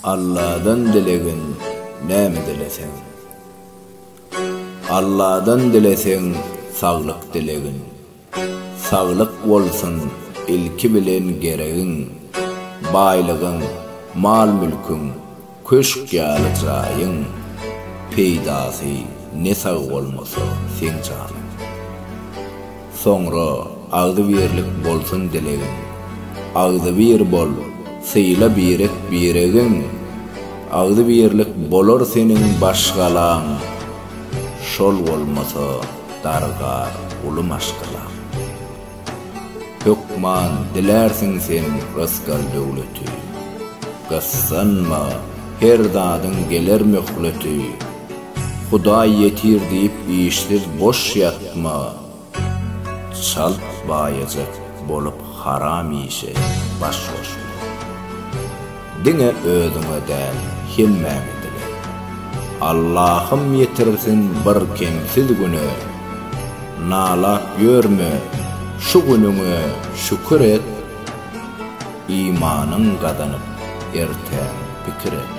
Alladan dilegin näme dileseň. Alladan dileseň saglyk dilegin. Saglyk bolsun ilki bilen geregiň, Baýlygyň, mal-mülküň, köşk ýaly jaýyň, Peýdasy ne sag bolmasa seň janyň. Soňra agzybirlik bolsun dilegiň. Agzybir bol, syla birek-biregiň, Agzybirlik bolar seniň baş galaň, Şol bolmasa dargar uly maşgalaň. Hökman dilärsiň sen rysgal-döwleti, Gyssanma, her zadyň geler möhleti. Hudaý ýetir diýip işsiz boş ýatma, Çalt baýajak bolup haram işe baş goşma. Diňe özüňe däl hemmäňe dile. Allahym ýetirsin bir kemsiz güne, Nalap ýörme şu günüňe şükür et, Imanyň gazanyp ertäňi pikir et.